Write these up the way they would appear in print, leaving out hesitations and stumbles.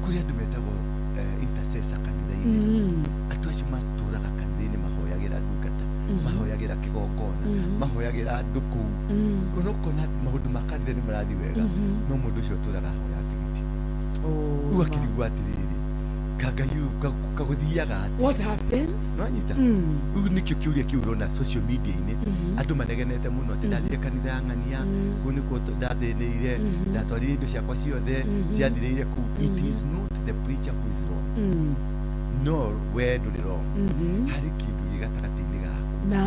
Kũrĩ andũ metagwo intercessor kanitha-inĩ. Andũ acio matũraga kanitha-inĩ, mahoyagĩra ndungata, mahoyagĩra kĩgongona, mahoyagĩra andũ kũu. Ona ũkona maũndũ ma kanitha nĩ marathiĩ wega, no mũndũ ũcio ũtũraga ahoya tigiti. Rĩu akĩrigwo atĩrĩrĩ, kangai ũyũ kagũthiaga atĩa? What happens? Nĩwanyita? Rĩu nĩkĩo kĩũria kĩu ũrona social media-inĩ, andũ manegenete mũno atĩ ndathire kanitha ya ng'ania, kũu nĩkuo ndathĩnĩire, ndatwarire indo ciakwa ciothe, ciathirĩire kũu. It is not the preacher who is wrong, no we ndũrĩ wrong. Harĩ kĩndũ gĩ gatagatĩ-inĩ gaku na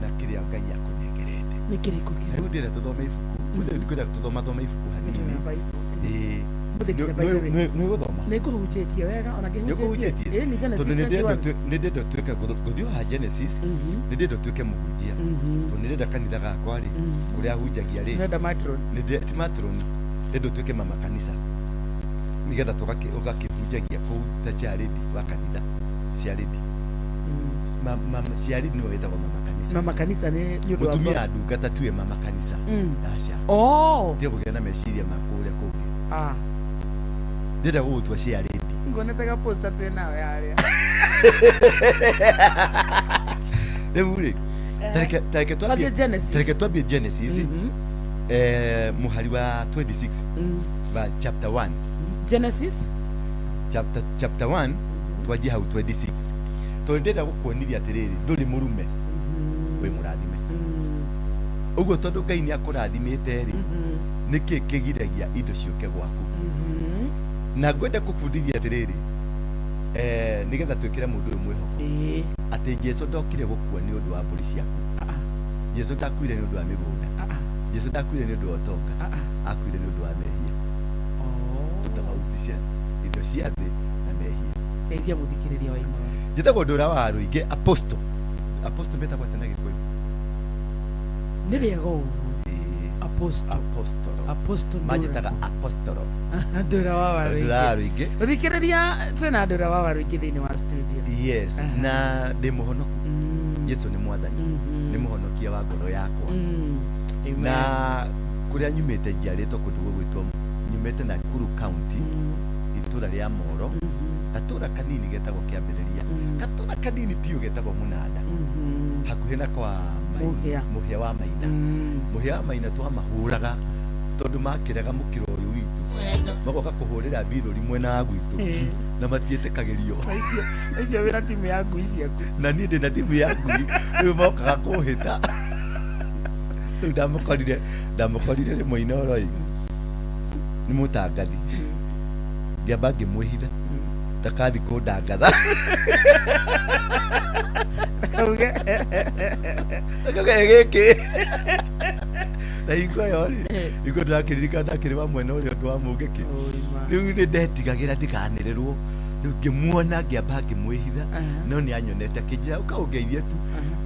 na kĩrĩa Ngai akũnengerete. Nĩ kĩrĩkũ Na kĩu? Rĩu ndĩrenda tũthome ibuku. Ũmũthĩ ndĩkwenda tũthomathome ibuku hanini. Ĩĩ. Mũthĩ nginya, by the way. Nĩ ũgũthoma? Nĩ ngũhunjĩtie wega ona. Nĩ ngĩhunjĩtie. ũkũhunjĩtie? Ĩĩ, nĩ Genesis Tondũ nĩ ndĩrenda 21. nĩ ndĩrenda ũtuĩke ngũthiĩ haha Genesis. Nĩ ndĩrenda ũtuĩke mũhunjia, tondũ nĩ ndĩrenda kanitha gakwa rĩ, kũrĩa hunjagia rĩ. Ndĩrenda matron. Ti matron, ndĩrenda ũtuĩke mama kanitha, nĩgetha ũgakĩhunjagia kũu ta chairlady wa kanitha. Chairlady, chairlady nĩwe wĩtagwo mama kanitha. Mama kanitha nĩ ũndũ wa Mũtumia ndungata tiwe mama kanitha. Aca. Oh. Tiga kũgĩa na meciria ma kũrĩa kũngĩ. Ah. Ndĩrenda gũgũtua chairlady. Nguonete ga poster twĩ nayo yarĩa. Rĩu rĩ, tareke twambie. Twambie Genesis. Tareke twambie Genesis, mũhari wa 26 wa chapter 1. Genesis. Chapter 1, twanjie hau 26, tondũ ndĩrenda gũkuonithia atĩrĩrĩ, ndũrĩ mũrume, wĩ mũrathime. Ũguo tondũ Ngai nĩ akũrathimĩte rĩ, nĩkĩ kĩgiragia indo ciũke gwaku? Na ngwenda kũbundithia atĩrĩrĩ, nĩgetha twĩkĩre mũndũ ũyũ mwĩhoko atĩ Jesu ndokire gũkua nĩ ũndũ wa mbũri ciaku. Jesu ndakuire nĩ ũndũ wa mĩgũnda. Jesu ndakuire nĩ ũndũ wa ũtonga. Akuire nĩ ũndũ wa mehia. Tofautisha indo cia thĩ na mehia. Teithia mũthikĩrĩria wa Inooro. Njĩtagwo Ndũra wa Rũingĩ Apostle. Apostle metagwo atĩa na Gĩkũyũ? Nĩ rĩega ũguo. Ĩĩ. Apostle. Apostle. Apostle Ndũra. Manjĩtaga Apostle. Ndũra wa Ndũra wa Warũingĩ. Rũingĩ. Mũthikĩrĩria, twĩna Ndũra wa Warũingĩ thĩinĩ wa studio. Yes. Na ndĩ mũhonoku. Jesu nĩ mwathani, nĩ mũhonokia wa ngoro yakwa. Amen. Na kũrĩa nyumĩte, njiarĩtwo kũndũ gũgwĩtwo, nyumĩte Nakuru County, itũra rĩa Moro, gatũra kanini getagwo Kĩambĩrĩria, gatũra kanini biũ getagwo Mũnanda, hakuhĩ na kwa Mũhĩa. Mũhĩa wa Maina. Mũhĩa wa Maina twamahũraga tondũ makĩraga mũkĩra ũyũ witũ, magoka kũhũrĩra mbirũri mwena wa gwitũ na matiĩtĩkagĩrio. Icio wĩna timu ya ngui ciaku. Na niĩ ndĩ na timu ya ngui. Rĩu mokaga kũhĩta. Rĩu ndamũkorire rĩmwe Inooro ĩ, nĩ mũtangathi, ngĩamba ngĩmwĩhitha ndakathi kũndangatha. Kauge. Akauga, gĩkĩ na hingo ĩyo rĩ, hingo ndĩrakĩririkana ndakĩrĩ wa mwena ũrĩa ũngĩ wa mũngĩkĩ. Rĩu nĩ ndetigagĩra ndikanĩrĩrwo. Rĩu ngĩmuona, ngĩamba ngĩmwĩhitha, no nĩ anyonete, akĩnjĩra, "Ũka ũngeithie tu."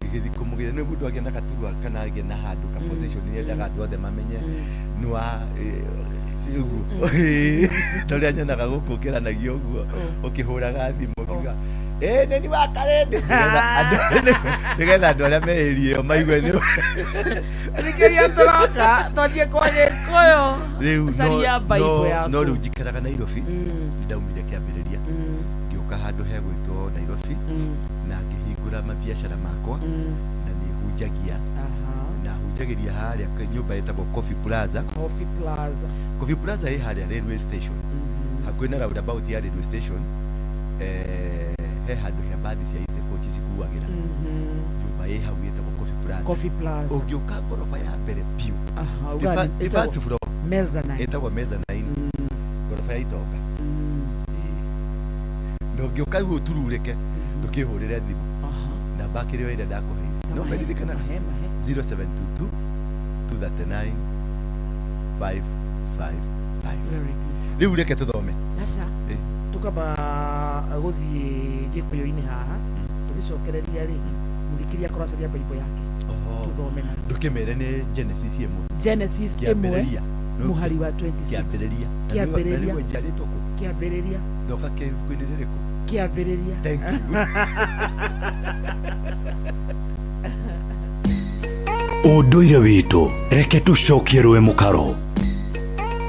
Ngĩgĩthiĩ kũmũgeithia. Nĩ mũndũ agĩa na gaturwa kana agĩa na handũ ka position, nĩ endaga andũ othe mamenye nĩ wa ũguo, ta ũrĩa nyonaga gũkũ ũkĩranagia ũguo, ũkĩhũraga thimũ ũkiuga, "Ĩ nĩ ni wa Karĩndĩ," nĩgetha andũ arĩa me area ĩyo maigue nĩ Thikĩria, tũroka twathiĩ kwa Gĩkũyũ. Rĩu Caria Bible yaku. No rĩu njikaraga Nairobi. Ndaumire Kĩambĩrĩria, ngĩũka handũ hegwĩtwo Nairobi na ngĩhingũra mabiacara makwa, na nĩ hunjagia na hunjagĩria harĩa nyũmba ĩtagwo Coffee Plaza. Coffee Plaza. Coffee Plaza ĩ harĩa railway station, hakuhĩ na roundabout ya railway station. He handũ he mbathi cia Easy Coach cikuagĩra. Nyũmba ĩ hau ĩtagwo Coffee Plaza. Coffee Plaza. Ũngĩũka ngoroba ya mbere biũ, Uga ti ĩtagwo first floor. Mezzanine. Ĩtagwo mezzanine, ngoroba ya itonga. Ĩĩ. Na ũngĩũka rĩu ũtururĩke, ndũkĩhũrĩre thimũ. Namba kĩrĩa ĩrĩa ndakũheire no meririkanaga? Mahe, mahe. 0722 239 555. Very good. Rĩu reke tũthome. Aca. Tukamba gũthiĩ Gĩkũyũ-inĩ haha, tũgĩcokereria rĩ, mũthikĩria akorwo acaria Bible yake, tũthome na Ndũkĩmere nĩ Genesis 1. Genesis 1. Kĩambĩrĩria. Mũhari wa 26. Kĩambĩrĩria. Kĩambĩrĩria. Na nĩguo njiarĩtwo kũ? Kĩambĩrĩria. Ndoka kĩbuku-inĩ rĩrĩkũ? Kĩambĩrĩria. Thank you. Ũndũire witũ, reke tũcokie rũĩ mũkaro.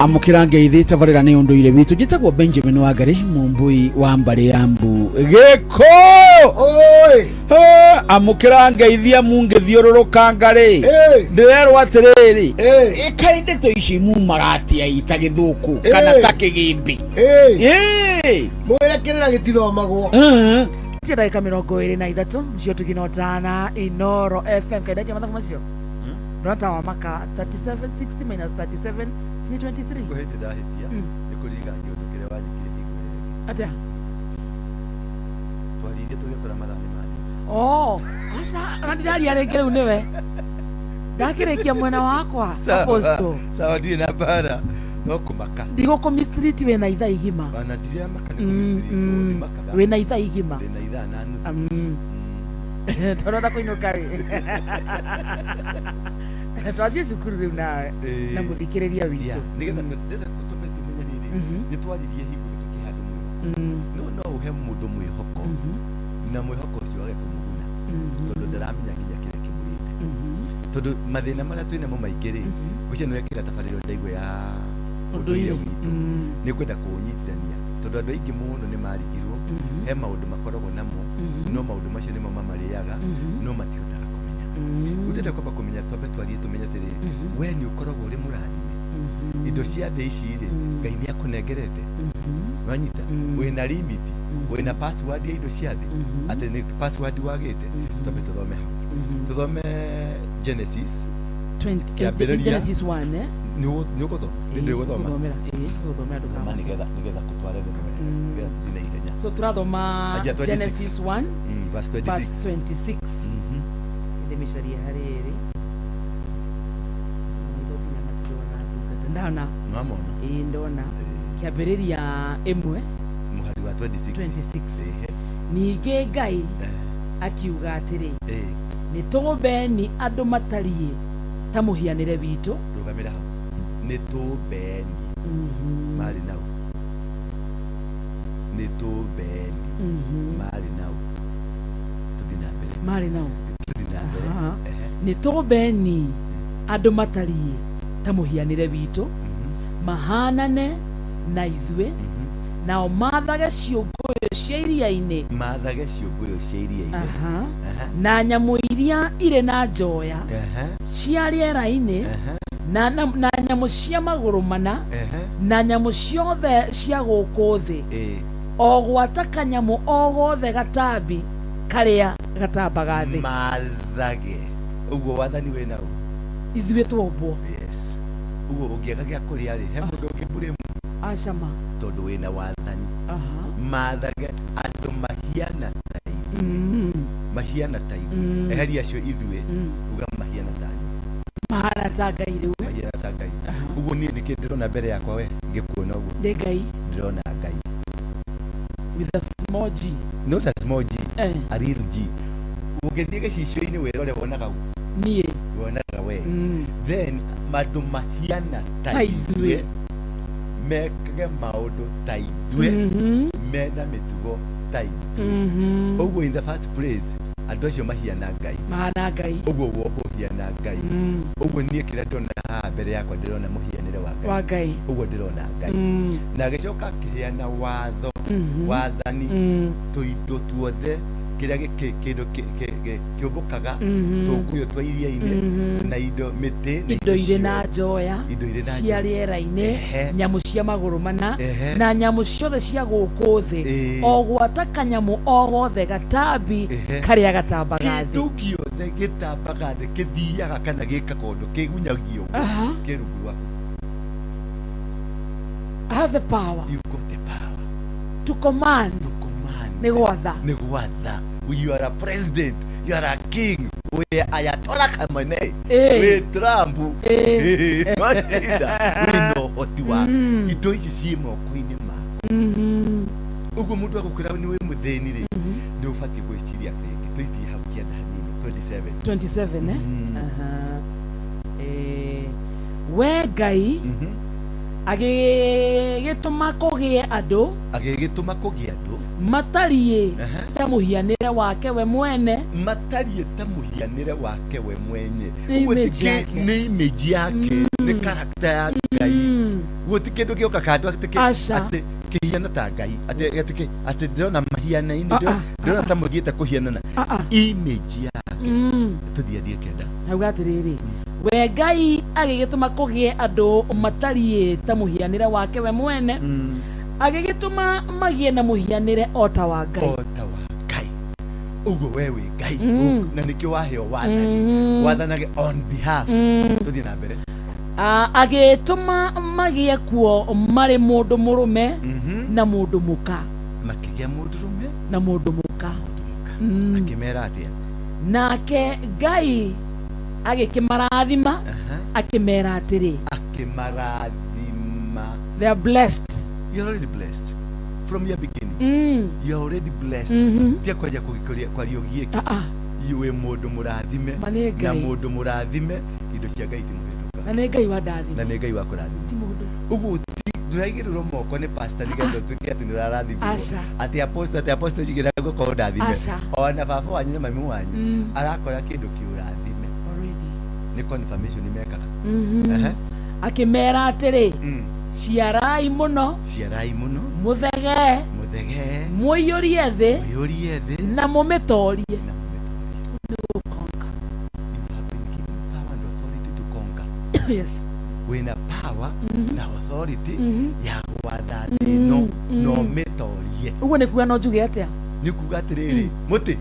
Amũkĩra ngeithi tabarĩra nĩ ũndũire witũ. Njĩtagwo Benjamin Wangari, mũmbui wa mbarĩ ya mbu gĩkũ. Oi! Amũkĩra ngeithia mungĩthiũrũrũka ngarĩ. Hey! Ndĩrerwo atĩrĩrĩ, Hey! ĩkaĩ ndeto ici mumaratia ta gĩthũkũ kana Hey! ta kĩgĩmbĩ. Hey! Ĩ! Mwĩre kĩrĩra gĩtithomagwo. Cia ndagĩka 23 nĩcio tũkinotana Inoro FM. Kaindakia mathabu macio ndona wa maka 3760 minus 37 sini 23. Kũhĩtia ndahĩtia nĩ kũririkana kĩũndũ kĩrĩa wanjĩkire hingo ĩrĩa ĩngĩ. Atĩa? Twaririe tũgĩkora mathaa nĩ mathiĩ. Oh, aca ona ndiraria rĩngĩ rĩu nĩwe ndakĩrĩkia mwena wakwa. Apostle. Sawa, ndirĩ na mbara no kũmaka. Ndigũkũmi street wĩna ithaa igima. Ona ndiramaka nĩ kũmistreat, ndimakaga. Wĩna ithaa igima. Ndĩ na ithaa na nuthu. Tũrona kũinũka rĩ, twathiĩ cukuru rĩu nawe na mũthikĩrĩria witũ. Yeah, nĩgetha ndĩrenda tũmbe tũmenye rĩrĩ, nĩ twaririe hingo ĩyo tũkĩhe andũ mwĩhoko, no no ũhe mũndũ mwĩhoko na mwĩhoko ũcio wage kũmũguna tondũ ndaramenya nginya kĩrĩa kĩmũrĩte, tondũ mathĩna marĩa twĩ namo maingĩ rĩ, ũcio nĩ wekĩra tabarĩra ndaigua ya ũndũire witũ, nĩ kwenda kũũnyitithania tondũ andũ aingĩ mũno nĩ marigirwo. He maũndũ makoragwo namo, no maũndũ macio nĩmo mamarĩaga, no matihotaga kũmenya. Rĩu ndĩrenda kwamba kũmenya, twambe twarie tũmenye atĩrĩrĩ, we nĩ ũkoragwo ũrĩ mũrathime. Indo cia thĩ ici rĩ, Ngai nĩ akũnengerete, wanyita wĩna limit, wĩna password ya indo cia thĩ, atĩ nĩ password wagĩte. Twambe tũthome hau, tũthome Genesis Kĩambĩrĩria. Genesis 1, eh? Nĩ ũgũthoma? Nĩ ndĩ gũthoma. Gũthomera, ĩĩ, gũthomera. Thoma. Ndũkamake. Nĩgetha tũtware rĩmwe, nĩgetha tũthiĩ na ihenya. So tũrathoma Anjia 26. Genesis 1 Verse 26. Verse 26. Ndĩmĩcarie harĩ ĩrĩ maitho nginya matirona ndungata ndana. Nwamona? Ĩĩ, ndona kĩambĩrĩria 1 Mũhari wa 26. 26. Ehe. Ningĩ Ngai akiuga atĩrĩ, nĩ tũmbeni andũ matariĩ ta mũhianĩre witũ. Rũgamĩra hau. Nĩ tũmbeni marĩ nau, nĩ tũmbeni marĩ nau. Tũthiĩ na mbere. Marĩ nao. Tũthiĩ na mbere. Aha. Ehe. Nĩ tũmbeni andũ matariĩ ta mũhianĩre witũ, mahanane na ithuĩ, nao mathage ciũngũyũ cia iria-inĩ, Mathage ciũngũyũ cia iria-inĩ, Aha. na nyamũ iria irĩ na njoya cia rĩera-inĩ, na nyamũ cia magũrũ mana, na nyamũ ciothe cia gũkũ thĩ, o gwata kanyamũ o gothe gatambi karĩa gatambaga thĩ. Mathage ũguo, wathani wĩ nau. Ithuĩ twombwo. Yes, ũguo ũngĩaga gĩa kũrĩa rĩ, he mũndũ ũngĩ Acama. Tondũ wĩna wathani. Aha. Mathage andũ mahiana ta ithuĩ. Mahiana ta ithuĩ. Eheria acio ithuĩ, uga mahiana ta Mahana ta Ngai rĩu. Mahiana ta Ngai. Ũguo niĩ nĩkĩ ndĩrona mbere yakwa we ngĩkuona ũguo? Nĩ Ngai. Ndĩrona Ngai. With a small g. Not a small g. Eh. A real G. Ũngĩthiĩ gĩcicio-inĩ wĩrore wonaga ũ? Niĩ. Wonaga we. Then mandũ mahiana ta Ta ithuĩ. ithuĩ, mekage maũndũ ta ithuĩ, mena mĩtugo ta ithuĩ. Ũguo in the first place andũ acio mahiana Ngai. Mahana Ngai. Ũguo wombo ũhiana Ngai. Ũguo niĩ kĩrĩa ndĩrona haha mbere yakwa, ndĩrona mũhianĩre wa Ngai. Wa Ngai. Ũguo ndĩrona Ngai na agĩcoka akĩheana watho, wathani, tũindo tuothe kĩrĩa kĩndũ kĩũmbũkaga, tũngũyũ twa iria-inĩ, na indo mĩtĩ na indo irĩ na ciothe. njoya Indo irĩ na cia njoya. rĩera-inĩ, nyamũ cia magũrũ mana, na nyamũ ciothe cia gũkũ thĩ, o gwata kanyamũ o gothe gatambi karĩa gatambaga thĩ. Kĩndũ gĩothe gĩtambaga thĩ, kĩthiaga kana gĩkaga ũndũ, kĩgunyagio ũguo, kĩ rungu rwaku. I have the power. You got the power. To command. To command. Nĩ gwatha. Nĩ gwatha. You are a president, you are a king, we Ayatollah Khamenei, we Trump, wĩna ũhoti wa indo ici ciĩ moko-inĩ maku. Ũguo mũndũ agũkwĩra nĩ wĩ mũthĩni rĩ, nĩ ũbatiĩ gwĩciria rĩngĩ. Tũithiĩ hau kĩanda hanini, 27. 27, eh? Aha. We Ngai agĩgĩtũma kũgĩe andũ Agĩgĩtũma kũgĩe andũ. Matariĩ ta mũhianĩre wake we mwene. Matariĩ ta mũhianĩre wake we mwenye. Nĩ Ũguo ti image yake. Nĩ image yake, nĩ character ya Ngai. Guo ti kĩndũ gĩoka kando atĩ Aca. Atĩ kĩhiana ta Ngai, atĩ ndĩrona mahianaine, Ah, ah, ndĩrona ta mũthiĩte kũhianana. Ah, ah. Image yake. Tũthiĩ athiĩ kenda. Auga atĩrĩrĩ, we Ngai agĩgĩtũma kũgĩe andũ matariĩ ta mũhianĩre wake we mwene, agĩgĩtũma magĩe na mũhianĩre o ta wa Ngai. O ta wa Ngai. Ũguo we wĩ Ngai. Na nĩkĩo waheo wathani. Wathanage on behalf. Tũthiĩ na mbere. Agĩtũma magĩe kuo marĩ mũndũ mũrũme na mũndũ mũka. Makĩgĩa mũndũrũme na mũndũ mũka. Mũndũ mũka. Akĩmera atĩa? Nake Ngai agĩkĩmarathima, akĩmera atĩrĩ. Akĩmarathima. They are blessed. You're already blessed from your beginning. You're already blessed. Tia kwanja kwaria ũgiĩki. Ah, ah. Wĩ mũndũ mũrathime. Ma nĩ Na Ngai. mũndũ mũrathime indo cia Ngai itimũhĩtũkaga. Na nĩ Ngai wandathima. Na nĩ Ngai wakũrathima. Ti mũndũ. Ũguo ndũraigĩrĩrwo moko nĩ pastor nĩgetha ũtuĩke atĩ nĩ ũrarathimwo. Aca. Atĩ apostle, atĩ apostle njigĩra guoko ũndathime. Aca. Ona baba wanyu na mami wanyu arakora kĩndũ kĩũrathime. Already. Nĩ confirmation mekaga. Ehe. Akĩmera atĩrĩ, ciarai mũno, Ciarai mũno, mũthegee, mũthegee, mũiyũrie thĩ, mũiyũrie thĩ, na mũmĩtoorie. Na mũmĩtoorie. Conquer. You have been given power and authority to conquer. Yes. Wĩna power na authority ya gwatha thĩ ĩno na ũmĩtoorie. Ũguo nĩ kuga no njuge atĩa? Nĩ kuga atĩrĩrĩ, mũtĩ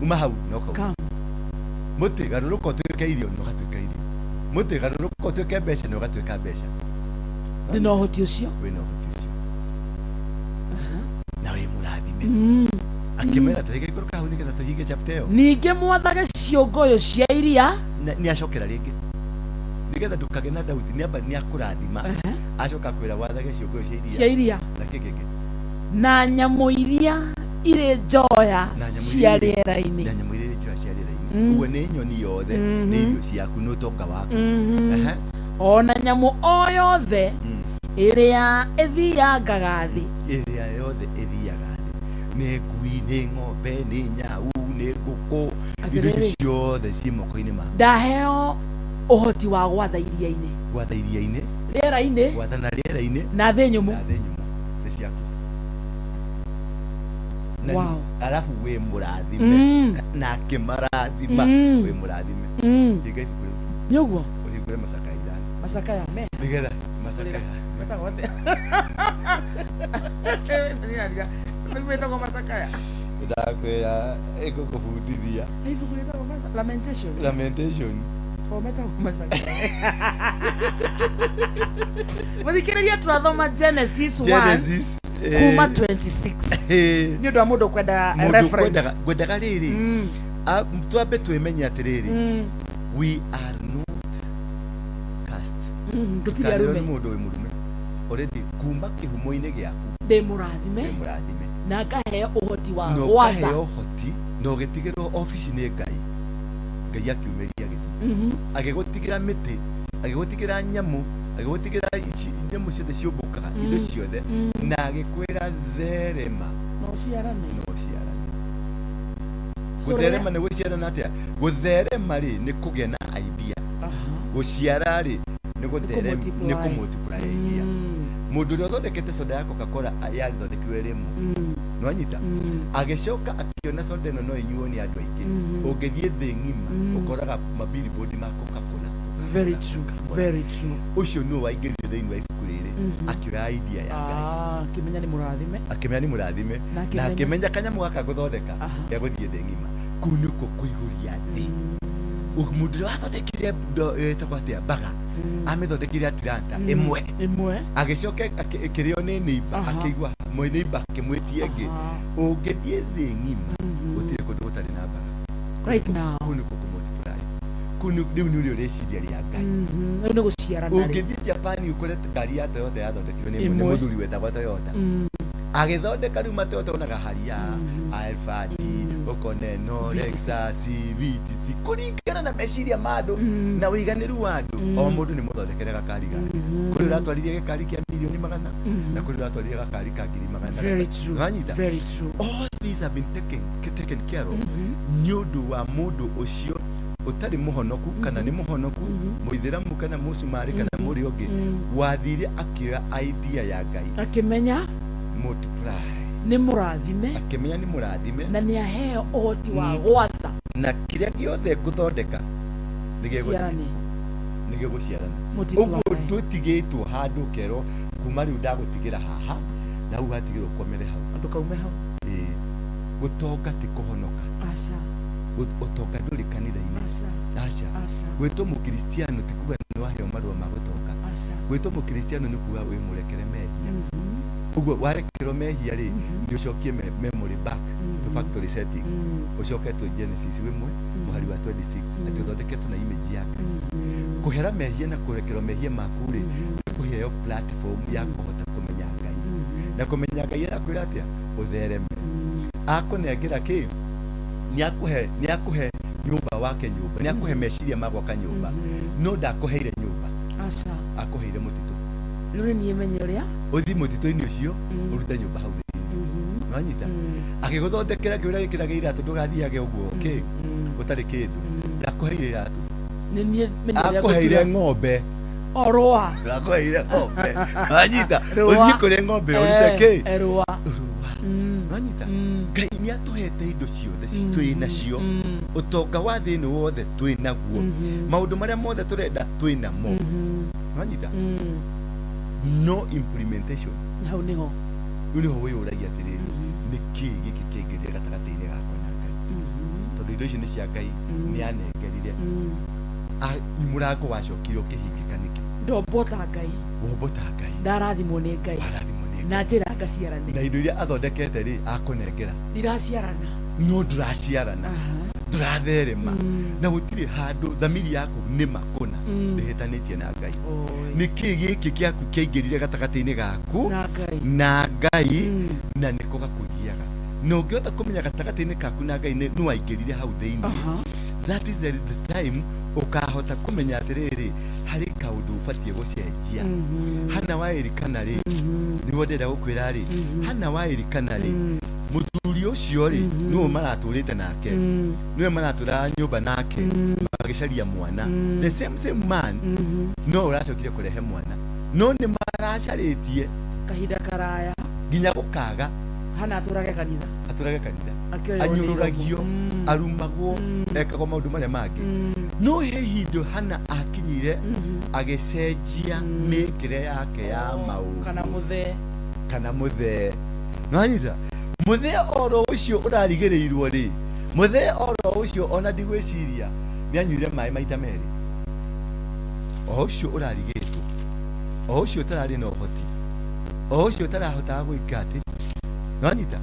uma hau na ũkauma. Come. Mũtĩ garũrũka ũtuĩke irio na ũgatuĩka irio. Mũtĩ garũrũka ũtuĩke mbeca na ũgatuĩka mbeca. Ndĩ na ũhoti ũcio. Wĩna ũhoti ũcio. Na wĩ mũrathime. Akĩmera atĩrĩ, gĩikũrũka hau nĩgetha tũhinge chapter ĩyo. Ningĩ mwathage ciũngũyũ cia iria. Nĩ acokera rĩngĩ nĩgetha ndũkagĩe na doubt, nĩ amba nĩ akũrathima, acoka kwĩra wathage ciũngũyũ cia iria. Cia iria. Na kĩ kĩngĩ? Na nyamũ iria irĩ njoya Na nyamũ cia iria rĩera-inĩ. Na nyamũ iria irĩ njoya cia rĩera-inĩ. Ũguo nĩ nyoni yothe, nĩ irio ciaku, nĩ ũtonga waku. Ehe. Ona nyamũ o yothe ĩrĩa ĩthiangaga thĩ. Ĩrĩa yothe ĩthiaga thĩ, nĩ ngui, nĩ ng'ombe, nĩ nyau, nĩ ngũkũ, indo icio Atĩrĩrĩ. ciothe ciĩ moko-inĩ maku. Ndaheo ũhoti wa gwatha iria-inĩ, Gwatha iria-inĩ, rĩera-inĩ, gwathana rĩera-inĩ, na thĩ nyũmũ. Na thĩ nyũmũ nĩ ciaku. Na Wow. Alafu wĩ mũrathime. Na akĩmarathima. Wĩ mũrathime. Hinga ibuku rĩu. Nĩ ũguo. Ũhingũre macakaya 5. Macakaya me Nĩgetha macakaya. Metagwo atĩa? Metagwo macakaya. Ndakwĩra ĩgũkũbundithia. Nĩ ibuku rĩtagwo Lamentations. Lamentation. O metagwo macakaya. Mũthikĩrĩria, tũrathoma Genesis 1 Genesis kuma 26. Nĩ ũndũ wa mũndũ kwenda Mũndũ reference. Ngwendaga rĩrĩ, twambe twĩmenye atĩrĩrĩ, we are not cast. Tũtirĩ Ndũkanĩrwo arume. nĩ mũndũ wĩ mũrume. Already kuma kĩhumo-inĩ gĩaku Ndĩ mũrathime. Wĩ mũrathime. Na ngaheo ũhoti wa Na gwatha. ũkaheo ũhoti na ũgĩtigĩrwo obici nĩ Ngai. Ngai akiumĩria gĩtĩ. Agĩgũtigĩra mĩtĩ, agĩgũtigĩra nyamũ, agĩgũtigĩra nyamũ ciothe ciũmbũkaga, indo ciothe, na agĩkwĩra therema. Na ũciarane. Na ũciarane. Cũrũre. Gũtherema nĩ gũciarana atĩa? Gũtherema rĩ nĩ kũgĩa na idea. Gũciara rĩ nĩ gũtherema, kũmultiply. nĩ kũmultiply idea. Mũndũ ũrĩa ũthondekete soda ya Coca-Cola yarĩthondekirwo ĩrĩ ĩmwe. Nĩwanyita? Agĩcoka akĩona soda ĩno no ĩnyuo nĩ andũ aingĩ. Ũngĩthiĩ thĩ ng'ima ũkoraga mabillboard ma Coca-Cola. Very true. Very true. Ũcio nĩwe waingĩrire thĩinĩ wa ibuku rĩrĩ akĩoya idea ya Ngai. Ah, akĩmenya nĩ mũrathime. Akĩmenya nĩ mũrathime. Na Na akĩmenya. akĩmenya kanyamũ gaka gũthondeka gegũthiĩ thĩ ng'ima. Kũu nĩkuo kũihũria thĩ. Mũndũ ũrĩa wathondekire ĩtagwo atĩa, mbaga, amĩthondekire Atlanta ĩmwe. Ĩmwe. Agĩcoka ĩkĩrĩo nĩ neighbor, akĩigua neighbor akĩmwĩtia ĩngĩ. Ũngĩthiĩ thĩ ng'ima gũtirĩ kũndũ gũtarĩ na mbaga. Right now. Kũu nĩkuo kũmultiply. Kũu rĩu nĩ ũrĩa ũreciria rĩa Ngai. Rĩu nĩ gũciarana rĩ. Ũngĩthiĩ Japan ũkore ngari ya Toyota yathondekirwo nĩ Ĩmwe. mũthuri wetagwo Toyota. Agĩthondeka rĩu ma Toyota onaga Harrier, Alphard, Ũkona ĩno VTC. Lexus VTC, kũringana na meciria ma andũ na ũiganĩru wa andũ. O mũndũ nĩ mũthondekere gakari gake. Kũrĩ ũratwarithia gĩkari kĩa mirioni 100 na kũrĩ ũratwarithia gakari ka 100,000. Very true. Wanyita? Very true. All these have been taken care of nĩ ũndũ wa mũndũ ũcio ũtarĩ mũhonoku kana nĩ mũhonoku, mũithĩramu kana mũcumarĩ kana mũrĩa ũngĩ, wathire akĩoya idea ya Ngai. Akĩmenya Multiply. Nĩ mũrathime. Akĩmenya nĩ mũrathime. Na nĩ aheo ũhoti wa gwatha. Na kĩrĩa gĩothe ngũthondeka ciarane. Nĩ gĩgũciarana. Multiply. Ũguo ndũtigĩtwo handũ ũkerwo kuma rĩu ndagũtigĩra haha na hau hatigĩrwo ũkomere hau. Ndũkaume hau. Ĩĩ. Gũtonga ti kũhonoka. Aca. Ũtonga ndũrĩ kanitha-inĩ. Aca. Aca. Aca. Gwĩtwo mũkristiano ti kuga nĩ waheo marũa ma gũtonga. Aca. Gwĩtwo mũkristiano nĩ kuga wĩ mũrekere mehia. Ũguo warekerwo mehia rĩ, nĩ ũcokie memory back to factory setting, ũcoke to Genesis 1 mũhari wa 26, atĩ ũthondeketwo na image ya Ngai. Kũhera mehia na kũrekerwo mehia maku rĩ, nĩ kũheo platform ya kũhota kũmenya Ngai. Na kũmenya Ngai arakwĩra atĩa? Ũthereme. Akũnengera kĩ? Nĩ akũhe nyũmba wake, nyũmba nĩ akũhe meciria ma gwaka nyũmba, no ndakũheire nyũmba. Aca. Akũheire mũtitũ. Rĩu nĩ niĩ menye ũrĩa Ũthiĩ mũtitũ-inĩ ũcio, ũrute nyũmba hau thĩinĩ. Nwanyita? Agĩgũthondekera kĩũra gĩkĩraga iratũ, ndũgathiage ũguo kĩ ũtarĩ kĩndũ. Ndakũheire iratũ. Nĩ niĩ menye ũrĩa Akũheire ngũtura. ng'ombe. O rũa. Ndakũheire ng'ombe, nwanyita? Rũa. Ũthiĩ kũrĩ ng'ombe ũrute kĩ? Eh, rũa. Rũa. Nwanyita? Ngai nĩ atũhete indo ciothe twĩ nacio. Ũtonga wa thĩ ĩno wothe twĩ naguo. Maũndũ marĩa mothe tũrenda twĩ namo. Nwanyita? No implementation. Hau nĩho. Rĩu nĩho wĩyũragia atĩrĩrĩ, nĩ kĩĩ gĩkĩ kĩngĩrire gatagatĩ-inĩ gakwa na Ngai? Tondũ indo icio nĩ cia Ngai, nĩ anengerire. Mũrango wacokire ũkĩhingĩka nĩkĩ? Ndombwo ta Ngai. Wombo ta Ngai. Ndarathimwo nĩ Ngai. Warathimwo nĩ Ngai. Na njĩra ngaciarane. Na indo iria athondekete rĩ, akũnengera. Ndiraciarana. No ndũraciarana, ndũratherema, na gũtirĩ handũ thamiri yaku nĩma kũna ndĩhĩtanĩtie na Ngai. Oi. Nĩ kĩĩ gĩkĩ gĩaku kĩaingĩrire gatagatĩ-inĩ gaku na Ngai? Na Ngai, na nĩko gakũgiaga. Na ũngĩhota kũmenya gatagatĩ-inĩ kaku na Ngai nĩ waingĩrire hau thĩinĩ, that is the time ũkahota kũmenya atĩrĩrĩ, harĩ kaũndũ ũbatiĩ gũcenjia. Hana wa Elikana rĩ, nĩguo ndĩrenda gũkwĩra rĩ, Hana wa Elikana rĩ, mũthuri ũcio rĩ, nĩwe maratũrĩte nake, nĩwe maratũraga nyũmba nake magĩcaria mwana. The same same man no ũracokire kũrehe mwana, no nĩ maracarĩtie kahinda karaya nginya gũkaga. Hana atũrage kanitha. Atũrage kanitha. Akĩoywo nĩ Anyũrũragio, iromo. Arumagwo, ekagwo maũndũ marĩa mangĩ. No he ihinda Hana akinyire agĩcenjia mĩkĩre yake ya maũndũ. Kana mũthee. Kana mũthee, nwanyita? Mũthee oro ũcio ũrarigĩrĩirwo rĩ, mũthee oro ũcio ona ndigwĩciria nĩ anyuire maĩ maita merĩ. O ũcio ũrarigĩtwo, o ũcio ũtararĩ na ũhoti, o ũcio ũtarahotaga gwĩka atĩ, nwanyita?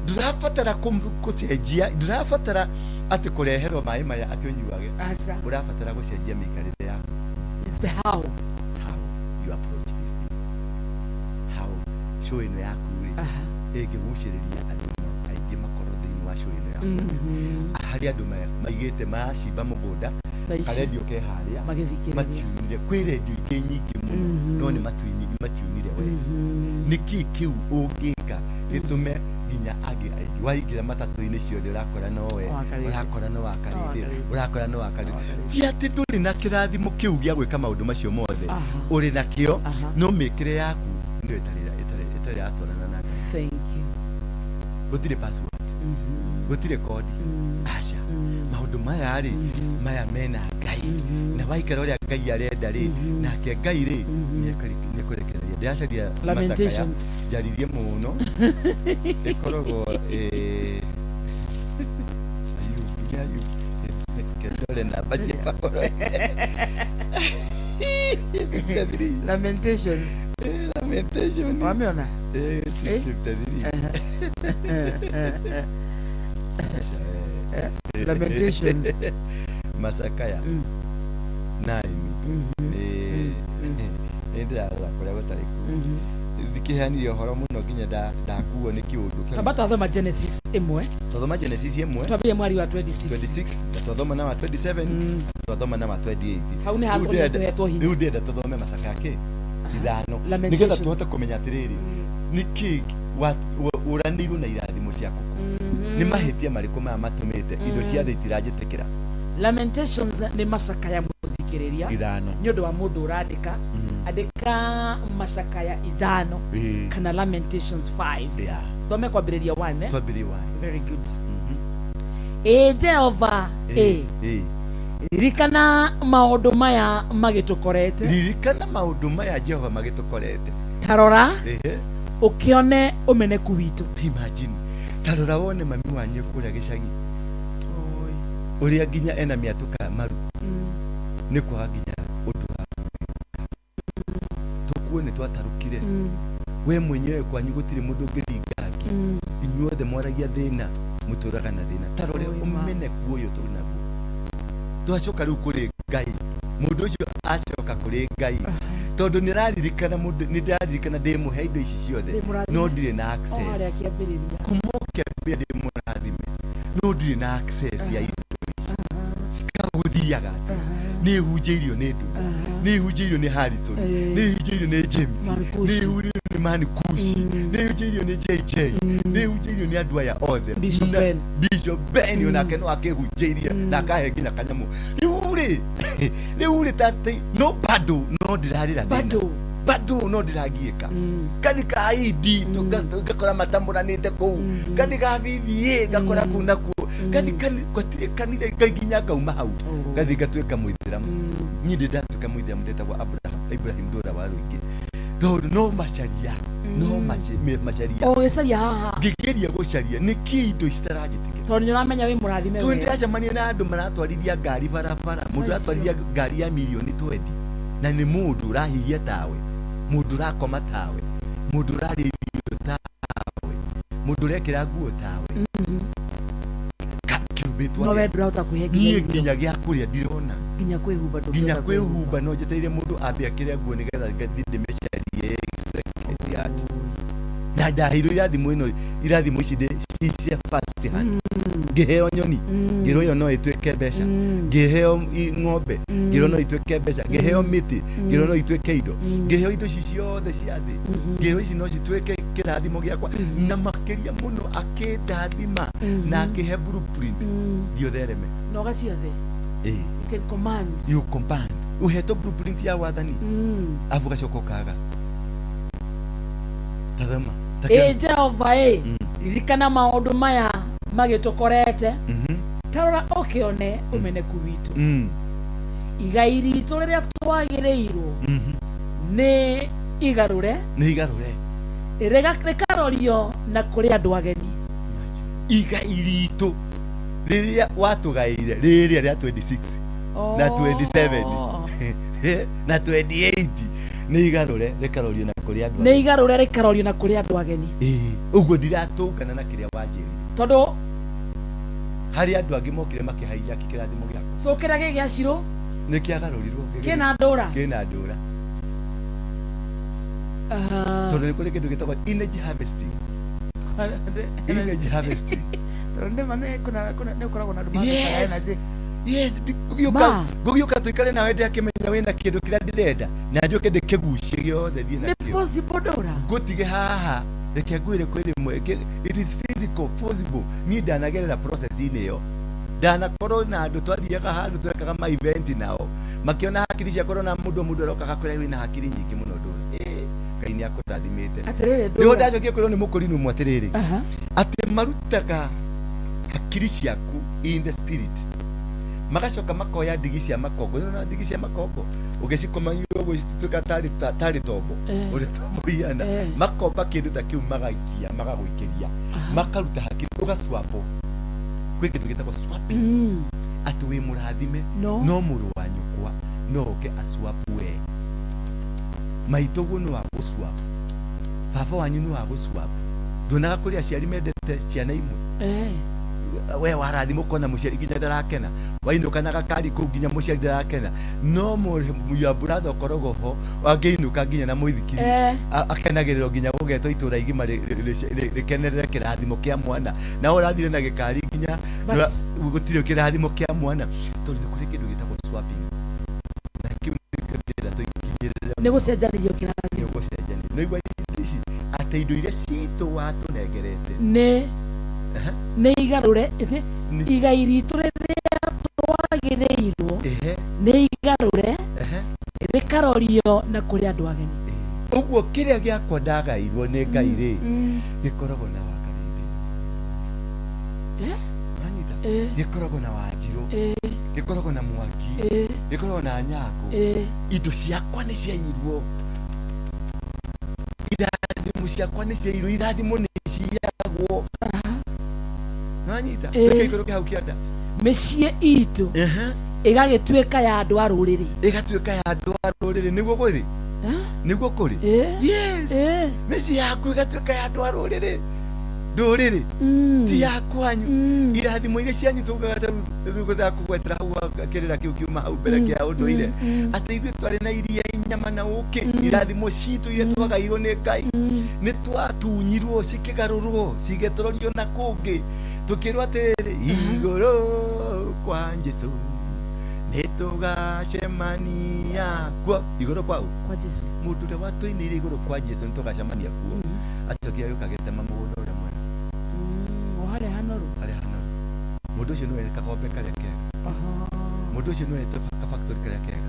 Ndũrabatara gũcenjia, ndũrabatara atĩ kũreherwo maĩ maya atĩ ũnyuage. Aca. Ũrabatara gũcenjia mĩikarĩre yaku. It's the how. How you approach these things, how show ĩno yaku rĩ ĩngĩgucĩrĩria andũ aingĩ makorwo thĩinĩ wa show ĩno yaku, harĩa andũ maigĩte maracimba mũgũnda, Thaa ici. karendio ke harĩa magĩthikĩrĩria. Matiunire. Kwĩ rendio ingĩ nyingĩ mũno, no nĩ matiunire we. Nĩ kĩĩ kĩu ũngĩka gĩtũme nginya angĩ aingĩ? Waingĩra matatũ-inĩ ciothe ũrakora nowe. Wakarĩte. Ũrakora no wakarĩte. Wakarĩte. Ũrakora no wakarĩte. Wakarĩte. Ti atĩ ndũrĩ na kĩrathimo kĩu gĩa gwĩka maũndũ macio mothe. Ũrĩ nakĩo, no mĩkĩre yaku nĩyo ĩtarĩ yatwarana na Ngai. Thank you. Gũtirĩ password, gũtirĩ kodi, aca. Maũndũ maya rĩ, maya mena Ngai, na waikara ũrĩa Ngai arenda rĩ, nake Ngai rĩ nĩekũrekereria. Ndĩracaria macakaya. Lamentations. Njaririe mũno ĩkoragwo Ayubu, nĩ Ayubu. Reke ndore namba cia Paulo. 53. Lamentations. Lamentation. Wamĩona? 653. Aca. Lamentations. Macakaya 9. Nĩ ndĩrarora kũrĩa gũtarĩ kuo. Ndikĩheanire ũhoro mũno nginya ndakuo nĩ kĩũndũ kĩu. Tamba twathoma Genesis 1. Twathoma Genesis 1. Twambie mwari wa 26. 26 na twathoma na wa 27, twathoma na wa 28. Hau nĩ Rĩu hakorwo tũhetwo hinya. Rĩu ndĩrenda tũthome macaka kĩ 5 nĩgetha Lamentations. tũhote kũmenya atĩrĩrĩ, nĩkĩ ũranĩirwo na irathimo ciaku, nĩ mahĩtia marĩkũ maya matũmĩte indo cia thĩ itiranjĩtĩkĩra. Lamentations nĩ macakaya mũthikĩrĩria. 5. Nĩ ũndũ wa mũndũ ũrandĩka, andĩka macakaya 5 kana Lamentations 5. Thome kwambĩrĩria 1, eh? Twambĩrĩrie 1. Very good. Ĩ Jehova, ĩ ririkana maũndũ maya magĩtũkorete. Ririkana maũndũ maya Jehova magĩtũkorete. Tarora ũkĩone ũmeneku witũ. Imagine, tarora wone mami wanyu kũrĩa gĩcagi ũrĩa nginya ena mĩatũka maru nĩ kwaga nginya ũndũ wa tũkuo nĩ twatarũkire. We mwenyewe kwanyu gũtirĩ mũndũ ũngĩringa angĩ, inyuothe mwaragia thĩna, mũtũraga na thĩna. Tarore ũmeneku ũyũ tũrĩ naguo. Twacoka rĩu kũrĩ Ngai, mũndũ ũcio acoka kũrĩ Ngai tondũ nĩ araririkana, mũndũ nĩ ndĩraririkana ndĩmũhe indo ici ciothe no ndirĩ na access. Kuma ũkĩambia ndĩ mũrathime no ndirĩ na access ya indo ici. Kagũthiaga atĩa? Nĩ hunjĩirio nĩ Ndundu, nĩ hunjĩirio nĩ Harrison, nĩ hunjĩirio nĩ James, nĩ hunjĩirio nĩ Manikushi, nĩ hunjĩirio nĩ JJ, nĩ hunjĩirio nĩ andũ aya othe. Bishop Ben. Bishop Ben onake no akĩhunjĩirie na akahe nginya kanyamũ. Rĩu rĩ tate no bado no ndĩrarĩra thĩna. Bado. Bado no ndĩragiĩka. Ngathi ka ID ngakora matamũranĩte kũu, ngathi ka BBA ngakora kũu nakuo, ngathi gwatirĩ kanitha ngai nginya ngauma hau ngathi ngatuĩka mũithĩramu. Niĩ ndĩ ndatuĩka mũithĩramu, ndetagwo Abraham Ibrahim Ndũra wa Rũingĩ, tondũ no macaria, no macaria. O gĩcaria haha. Ngĩgeria gũcaria nĩkĩ indo citaranjĩtĩkĩra. Tondũ nĩ ũramenya wĩ mũrathime Tondũ we. ndĩracemania na andũ maratwarithia ngari barabara, mũndũ aratwarithia ngari ya mirioni 20 na nĩ mũndũ ũrahihia tawe, mũndũ ũrakoma tawe, mũndũ ũrarĩa irio tawe, mũndũ ũrekĩra nguo tawe. Kĩumbĩtwo No we atĩa? ndũrahota kwĩhe nginya Niĩ irio. nginya gĩa kũrĩa ndirona. Nginya kwĩhumba ndũngĩhota. Nginya kwĩhumba no njetereire mũndũ ambe akĩre nguo nĩgetha ngathiĩ ndĩmĩcarie second hand. Na ndaheirwo irathimo ĩno, irathimo ici ci cia first hand. Ngĩheo nyoni, ngĩrwo ĩyo no ĩtuĩke mbeca, ngĩheo ng'ombe, ngĩrwo no ituĩke mbeca, ngĩheo mĩtĩ, ngĩrwo no ituĩke indo, ngĩheo indo ici ciothe cia thĩ, ngĩheo ici no cituĩke kĩrathimo gĩakwa, na makĩria mũno akĩndathima na akĩhe blueprint thiĩ ũthereme. Na ũgaciathe. You can command. You command. Ũhetwo blueprint ya wathani afu ũgacoka ũkaga. Tathoma. Ĩ Jehova ĩ ririkana maũndũ maya magĩtũkorete. Tarora ũkĩone ũmeneku witũ. Igai ritũ rĩrĩa twagĩrĩirwo nĩ igarũre. Nĩ igarũre. Rĩkarorio na kũrĩ andũ ageni. Igai ritũ rĩrĩa watũgaĩire rĩrĩa rĩa 26 na 27 na 28 nĩ igarũre rĩkarorio na kũrĩ andũ Nĩ igarũre rĩkarorio na kũrĩ andũ ageni. Ũguo ndiratũngana na kĩrĩa wanjĩrire. Tondũ harĩ andũ angĩ mokire makĩhaijaki kĩrathimo gĩakwa. So kĩrĩa gĩ gĩa Cirũ Nĩ kĩagarũrirwo. Kĩna ndũra. Kĩna ndũra. Tondũ nĩ kũrĩ kĩndũ gĩtagwo energy harvesting. Energy harvesting. Tondũ nĩ ma nĩ nĩ gũkoragwo na andũ Yes. energy. Yes, Ma. ngũgĩũka tũikare nawe ndĩrakĩmenya wĩna kĩndũ kĩrĩa ndĩrenda na njũke ndĩkĩgucie gĩothe thiĩ Nĩ nakĩo. possible ndũra. Ngũtige haha, reke ngwĩre kwĩ rĩmwe, it is physical possible. Niĩ ndanagerera process-inĩ ĩyo, ndanakorwo na andũ twathiaga handũ twekaga ma event nao makĩona hakiri ciakwa na mũndũ aroka agakwĩra wĩna hakiri nyingĩ mũno ndũra. Ngai nĩ akũrathimĩte. Atĩrĩrĩ Nĩho ndũra. ndacokia kwĩrwo nĩ mũkũrinũ ũmwe atĩrĩrĩ, atĩ marutaga hakiri ciaku in the spirit, magacoka makoya ndigi cia makongo. Nĩ ndigi cia makongo ũgĩcikomania ũguo cituĩka tarĩ tombo, ũrĩa tombo ihana, makomba kĩndũ ta kĩu magaikia magagũikĩria, makaruta hakiri ũgacwapo. Kwĩ kĩndũ gĩtagwo swapping, atĩ wĩ mũrathime no mũrũ wa nyũkwa no oke acwapu we. Maitũ guo nĩ wa gũcwap, baba wanyu nĩ wa gũcwap. Nduonaga kũrĩ aciari mendete ciana imwe? We warathimwo ũkona mũciari nginya ndarakena, wainũka na gakari kũu nginya mũciari ndarakena, no your brother ũkoragwo ho wangĩinũka nginya na mũithikiri, akenagĩrĩrwo nginya gũgetwo itũra igima rĩkenerere kĩrathimo kĩa mwana, na we ũrathire na gĩkari nginya gũtirĩ kĩrathimo kĩa mwana, tondũ nĩ kũrĩ kĩndũ gĩtagwo swapping, na kĩu nĩkĩo ndĩrenda tũikinyĩrĩre. Nĩ gũcenjanĩrio kĩrathimo. Nĩ gũcenjania. Nĩ igua indo ici atĩ indo iria citũ watũnengerete nĩ nĩ igarũre igai ritũ rĩrĩa twagĩrĩirwo, nĩ igarũre rĩkarorio na kũrĩ andũ ageni. Ũguo kĩrĩa gĩakwa ndagairwo nĩ Ngai rĩ, gĩkoragwo na Wakarĩndĩ. Wanyita? Gĩkoragwo na Wanjirũ, gĩkoragwo na Mwangi, gĩkoragwo na Nyangũ. Indo ciakwa nĩ ciairwo, irathimo ciakwa nĩ ciairwo, irathimo nĩ ciagwo. Wanyita? Reke ikũrũke hau kĩanda. Mĩciĩ itũ ĩgagĩtuĩka ya andũ a rũrĩrĩ. Ĩgatuĩka ya andũ a rũrĩrĩ, nĩguo kũrĩ? Nĩguo kũrĩ? Yes. Mĩciĩ yaku ĩgatuĩka ya andũ a rũrĩrĩ. Ndũrĩrĩ ti ya kwanyu. Irathimo iria cianyu tugaga ta rĩu ndakũgwetera hau kĩrĩra kĩu kiuma hau mbere kĩa ũndũire, atĩ ithuĩ twarĩ na iria, nyama na ũkĩ. Irathimo citũ iria twagairwo nĩ Ngai nĩ twatunyirwo, cikĩgarũrwo, cigĩtũrorio na kũngĩ, tũkĩrwo atĩrĩrĩ, igũrũ kwa Jesũ nĩ tũgacemania kuo. Igũrũ kwa ũ? Kwa Jesu. Mũndũ ũrĩa watũinĩire igũrũ kwa Jesũ nĩ tũgacemania kuo, acokire agĩũka agĩtema mũgũnda ũrĩa mwega. O harĩa hanoru. Harĩa hanoru. Mũndũ ũcio nĩwe kagombe karĩa kega, mũndũ ũcio nĩwe ka factory karĩa kega,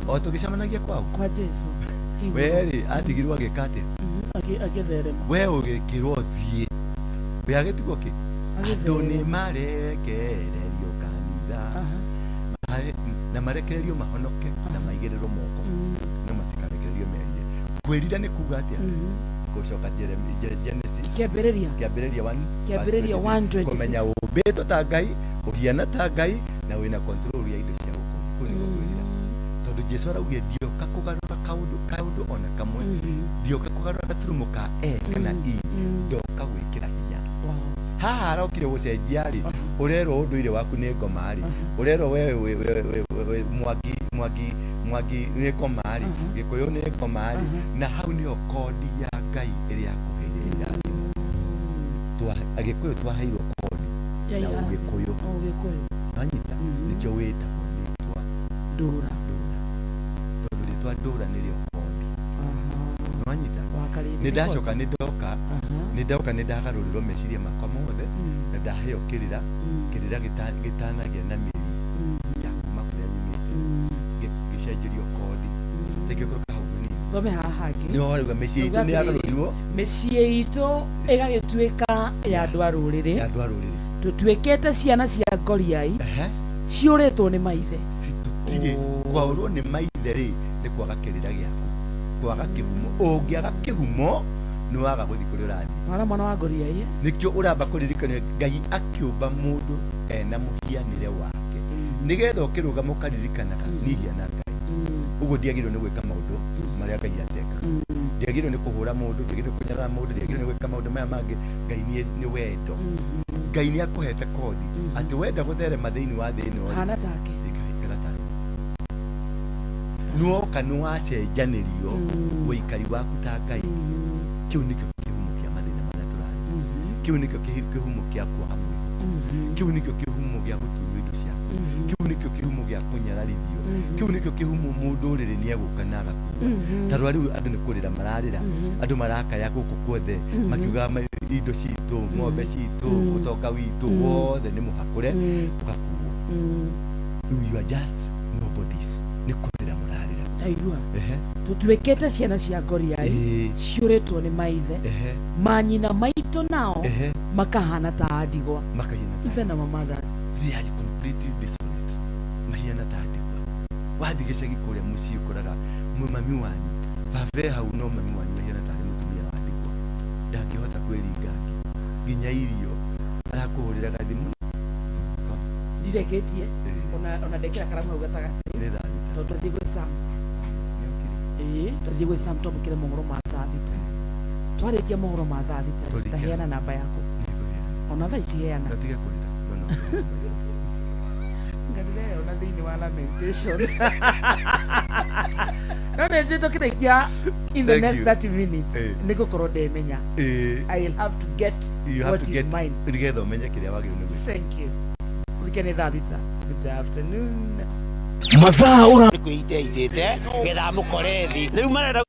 o tũgĩcemanagia kwao. Kwa Jesu. We rĩ, atigirwo agĩka atĩa? Agĩtherema. We ũgĩkĩrwo thiĩ, we agĩtigwo kĩ? Andũ nĩ marekererio kanitha, na marekererio mahonoke na maigĩrĩrwo moko, no matikarekererio merire. Kwĩrira nĩ kuga atĩa? Gũcoka Genesis. Kĩambĩrĩria. Kĩambĩrĩria 1. Kĩambĩrĩria 1:26. Kũmenya ũmbĩtwo ta Ngai, ũhiana ta Ngai, na wĩna control ya indo cia gũkũ. Kũu nĩkuo kwĩrira, tondũ Jesu araugire ndioka kũgarũra kaũndũ ona kamwe, ndioka kũgarũra gaturumo ka e kana i, ndoka gwĩkĩra hinya. Haha arokire gũcenjia rĩ, ũrerwo ũndũire waku nĩ ngoma rĩ, ũrerwo we Mwangi, Mwangi, Mwangi nĩ ngoma rĩ, Gĩkũyũ nĩ ngoma rĩ, na hau nĩho kodi ya Ngai ĩrĩa akũheire irathimo. Agĩkũyũ twaheirwo kodi ya na irathimo. Ũgĩkũyũ. Ũgĩkũyũ. Wanyita? Nĩkĩo wĩtagwo rĩtwa Ndũra. Ndũra, tondũ rĩtwa Ndũra nĩrĩo kodi. Wanyita? Wakarĩndĩ. Nĩ ndacoka, nĩ ndoka, nĩ ndoka, nĩ ndagarũrĩrwo meciria makwa mothe, na ndaheo kĩrĩra, kĩrĩra gĩtanagĩa na mĩri ya kuma kũrĩa nyumĩte, gĩcenjerio kodi. Reke kũrũka hau hanini. Thome haha hangĩ. Nĩho harauga mĩciĩ itũ nĩ yagarũrirwo. Mĩciĩ itũ ĩgagĩtuĩka ya andũ a rũrĩrĩ. Ya andũ a rũrĩrĩ. Tũtuĩkĩte ciana cia ngoriai ciũrĩtwo nĩ maithe. Tũtirĩ kwaũrwo nĩ maithe rĩ, nĩ kwaga kĩrĩra gĩaku, kwaga kĩhumo. Ũngĩaga kĩhumo nĩ waga gũthiĩ kũrĩa ũrathiĩ. Mwana wa ngoriai. Nĩkĩo ũramba kũririkania Ngai akĩũmba mũndũ ena mũhianĩre wake, nĩgetha ũkĩrũgama ũkaririkanaga niĩ hiana Ngai. Ũguo ndiagĩrĩirwo nĩ gwĩka maũndũ marĩa Ngai atekaga, ndiagĩrĩirwo nĩ kũhũra mũndũ, ndiagĩrĩirwo nĩ kũnyarara mũndũ, ndiagĩrĩirwo nĩ gwĩka maũndũ maya mangĩ. Ngai nĩ wendo. Ngai nĩ akũhete kodi atĩ wenda gũtherema thĩinĩ wa thĩ ĩno rĩ, hana take. Ikara tayo nĩwoka nĩwacenjanĩrio ũikari waku ta Ngai. Kĩu nĩkĩo kĩhumo kĩa mathĩna marĩa tũrarĩ, kĩu nĩkĩo kĩhumo kĩa kwaga mwĩhoko, kĩu nĩkĩo kĩhumo gĩa gũtunywo indo ciaku, kĩu nĩkĩo kĩhumo gĩa kũnyararithio, kĩu nĩkĩo kĩhumo mũndũ ũrĩrĩ nĩ egũka na agakua. Tarora rĩu andũ nĩ kũrĩra mararĩra, andũ marakaya gũkũ guothe makiugaga indo citũ, ng'ombe citũ, ũtonga witũ wothe nĩ mũhakũre ũgakuo. Rĩu you are just nobodies, nĩ kũrĩra mũrarĩra. Ndaigua. Tũtuĩkĩte ciana cia ngoriai ciũrĩtwo nĩ maithe, manyina maitũ nao makahana ta a ndigwa. Makahana ta Even our mothers. They are completely desolate, mahiana ta ndigwa. Wathiĩ gĩcagi kũrĩa mũciĩ ũkoraga mami wanyu, baba e hau, no mami wanyu ahiana tarĩ mũtumia wa ndigwa, ndangĩhota kwĩringa nginya irio, arakũhũrĩra gathimũ. Ndirekĩtie ona ndekĩra karamu hau gatagatĩ. Nĩ 6:00. Tondũ twathiĩ gwĩ Sam. Nĩokire. Ĩĩ, twathiĩ gwĩ Sam twamũkĩre mohoro ma 6:00. Twarĩkia mohoro ma 6:00, Tũrĩkia. ndaheana namba yaku. Nĩngũheana. Ona thaa ici heana. Na tige kũrĩra. No. Ngandireyona thĩinĩ wa Lamentations, no nĩ njũĩ tũkĩrĩkia in the Thank next you. 30 minutes nĩ ngũkorwo ndemenya. I will have to get You have what to is get mine. Nĩgetha ũmenye kĩrĩa wagĩrĩirwo nĩ gwĩka. Thank you. Thike nĩ thaa 6. Good afternoon. Mathaa ũra kwĩiteitĩte getha mũkore thĩ rĩu marenda.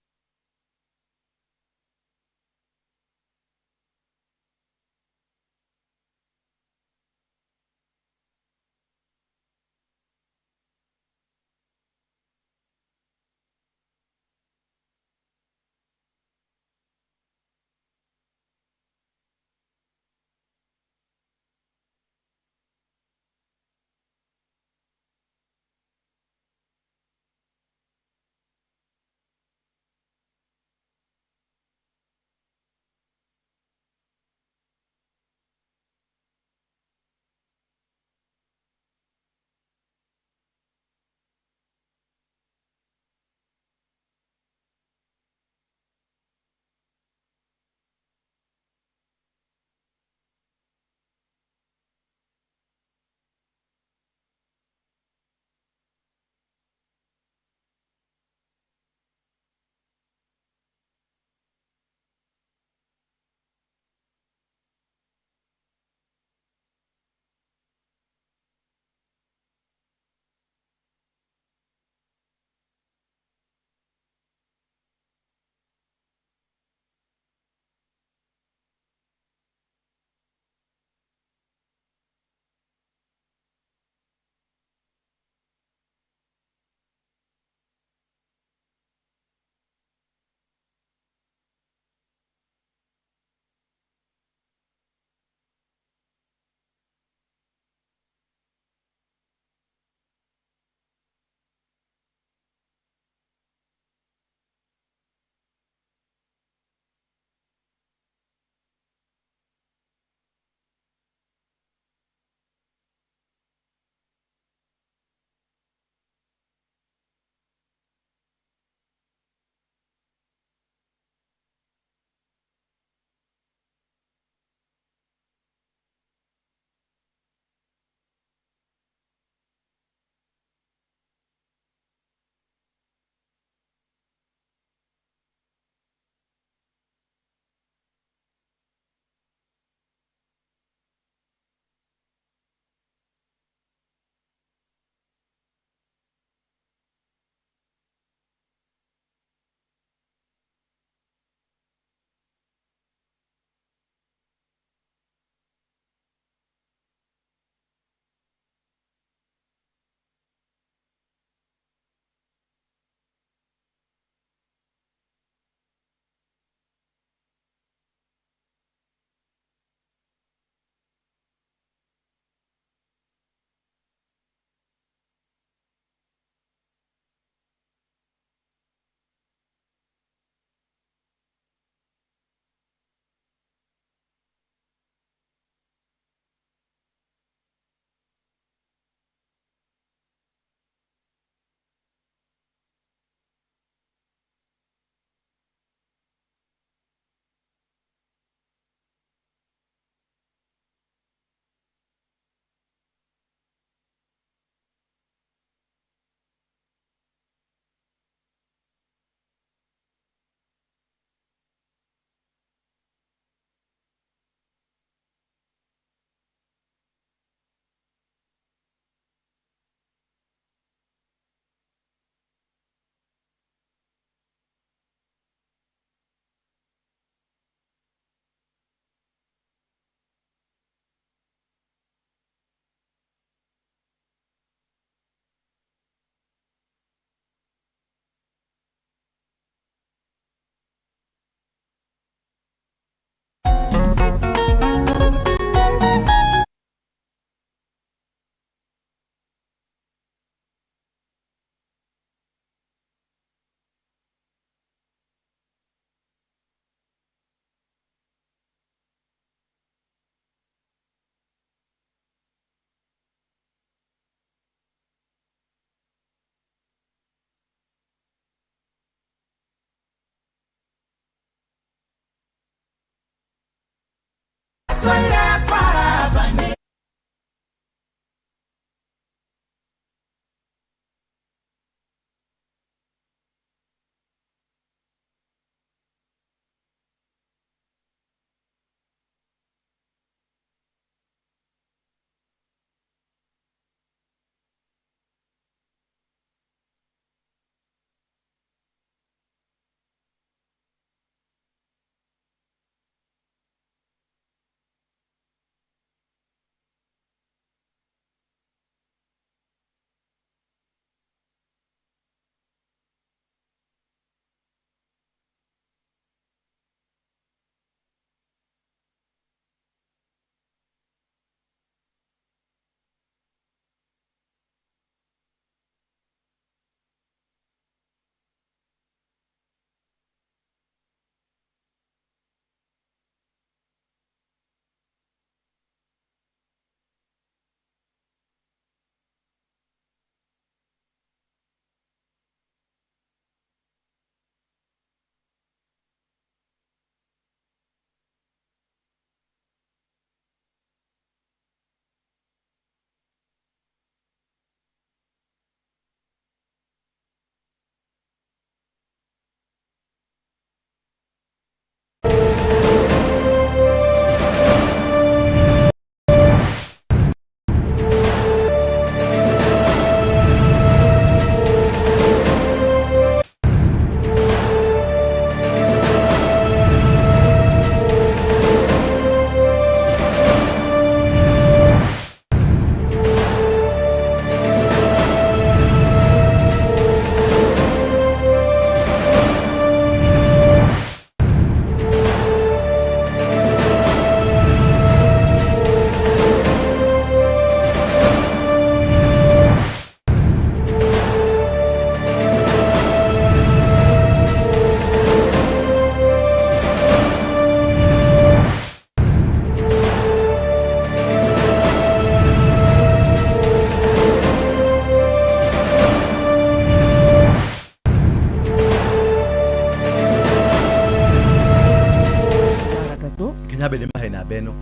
Tondũ Kinyambe nĩ mahe namba ĩno.